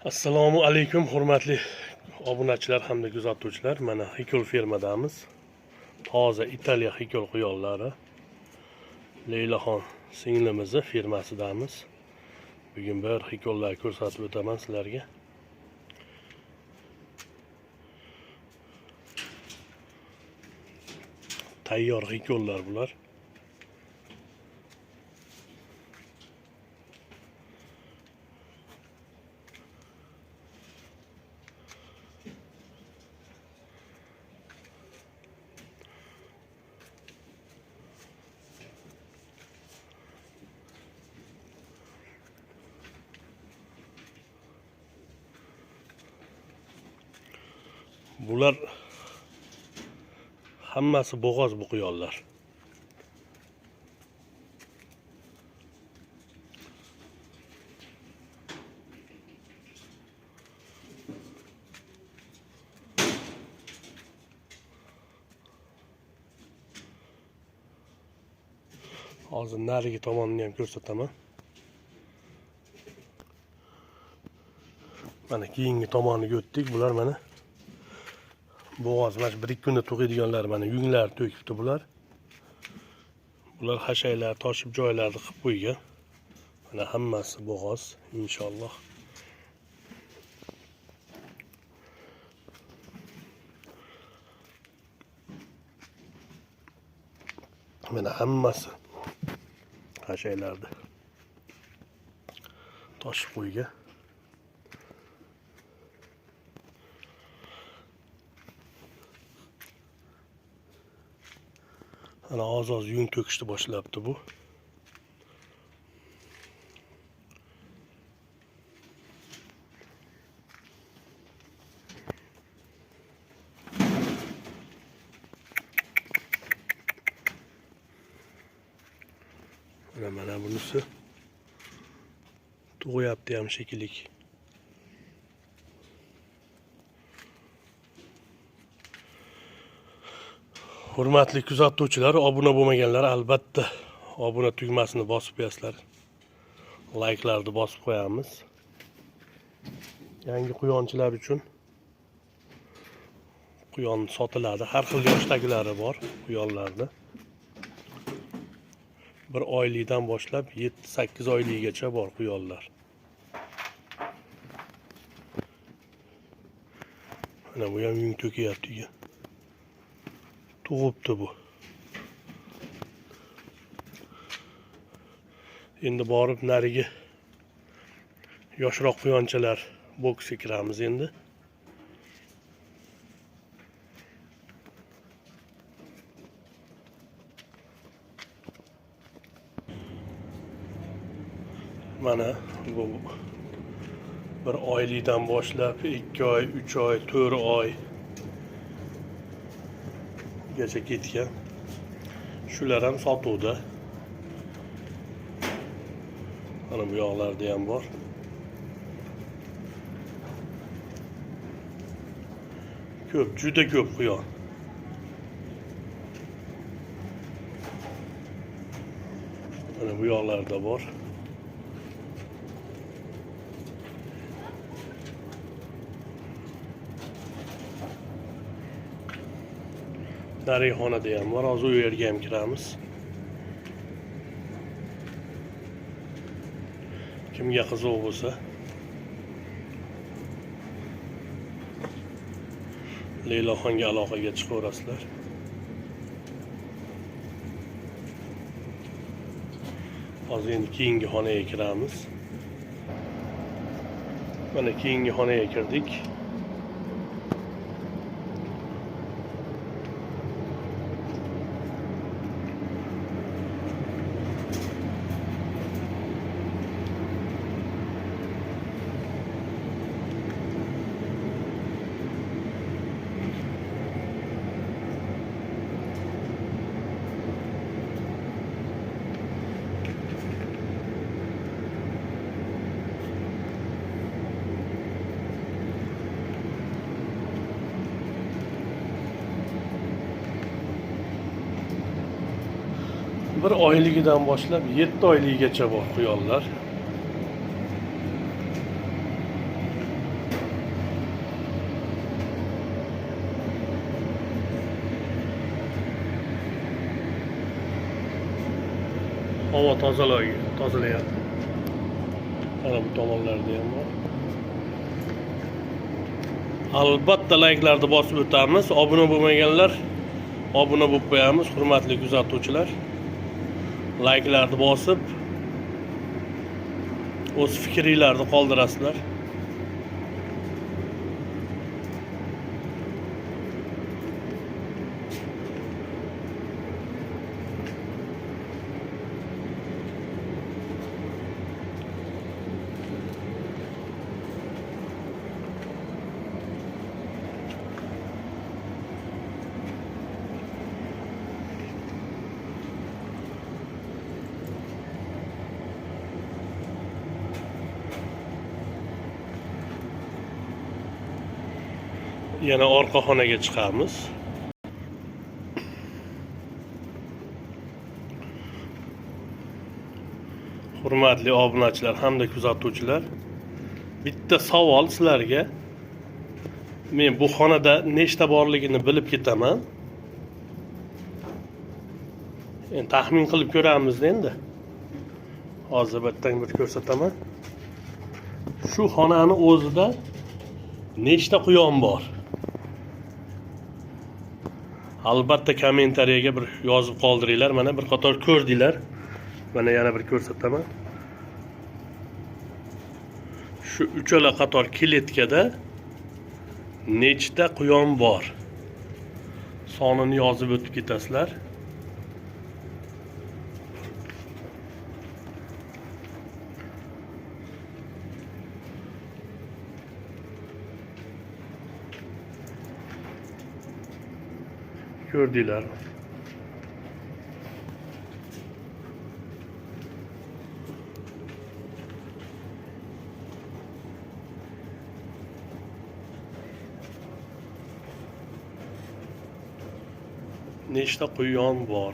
Assalomu alaykum hurmatli obunachilar hamda kuzatuvchilar. Mana Hikol fermadamiz. Toza Italiya Hikol quyonlari. Leylaxon singlimizni fermasidamiz. Bugun bir hikollar ko'rsatib o'taman sizlarga. Tayyor hikollar bular. Bular hammasi bo'g'oz bu quyonlar. Hozir narigi tomonini ham ko'rsataman. Mana keyingi tomoniga o'tdik. Bular mana bo'g'oz, mana shu 1-2 kunda tug'adiganlar, mana yunglar to'kibdi bular. Bular hashaylar toshib joylarni qilib qo'ygan. Mana hammasi bo'g'oz inshaalloh. Mana hammasi hashaylarni toshib qo'ygan. Ana oz-oz yung to'kishni boshlabdi bu. Mana bunisi tug'yapti ham shekilli. Hurmatli kuzatuvchilar, obuna bo'lmaganlar albatta obuna tugmasini bosib qo'yasizlar. Layklarni bosib qo'yamiz. Yangi quyonchilar uchun quyon sotiladi. Har xil yoshdagilari bor quyonlarni. 1 oylikdan boshlab 7-8 oylikgacha bor quyonlar. Mana bu ham yung to'kyapti. Tug'ibdi bu. Endi borib narigi yoshroq quyonchalar boksga kiramiz endi. Mana bu 1 oylikdan boshlab 2 oy, 3 oy, 4 oy gacha ketgan. Shular ham sotuvda. Mana bu yoqlarda ham bor. Ko'p, juda ko'p quyon. Mana bu yoqlarda bor. Narigi xonada ham bor. Hozir u yerga ham kiramiz. Kimga qiziq bo'lsa Leylaxonga aloqaga chiqaverasizlar. Hozir endi keyingi xonaga kiramiz. Mana keyingi xonaga kirdik. Bir oyligidan boshlab 7 oyligigacha bor quyonlar. Havo tozalayapti. Mana bu tomonlarda ham bor. Albatta layklarni bosib o'tamiz. Obuna bo'lmaganlar obuna bo'lib qo'yamiz, hurmatli kuzatuvchilar. Layklarni bosib o'z fikringlarni qoldirasizlar. Yana orqa xonaga chiqamiz. Hurmatli obunachilar hamda kuzatuvchilar, bitta savol sizlarga. Men bu xonada nechta borligini bilib ketaman. Endi taxmin qilib ko'ramiz endi. Hozir bittang bir ko'rsataman. Shu xonani o'zida nechta quyon bor? Albatta kommentariyaga bir yozib qoldiringlar. Mana bir qator ko'rdinglar. Mana yana bir ko'rsataman. Shu uchala qator kletkada nechta quyon bor? Sonini yozib o'tib ketasizlar. Ko'rdinglar. Nechta quyon bor?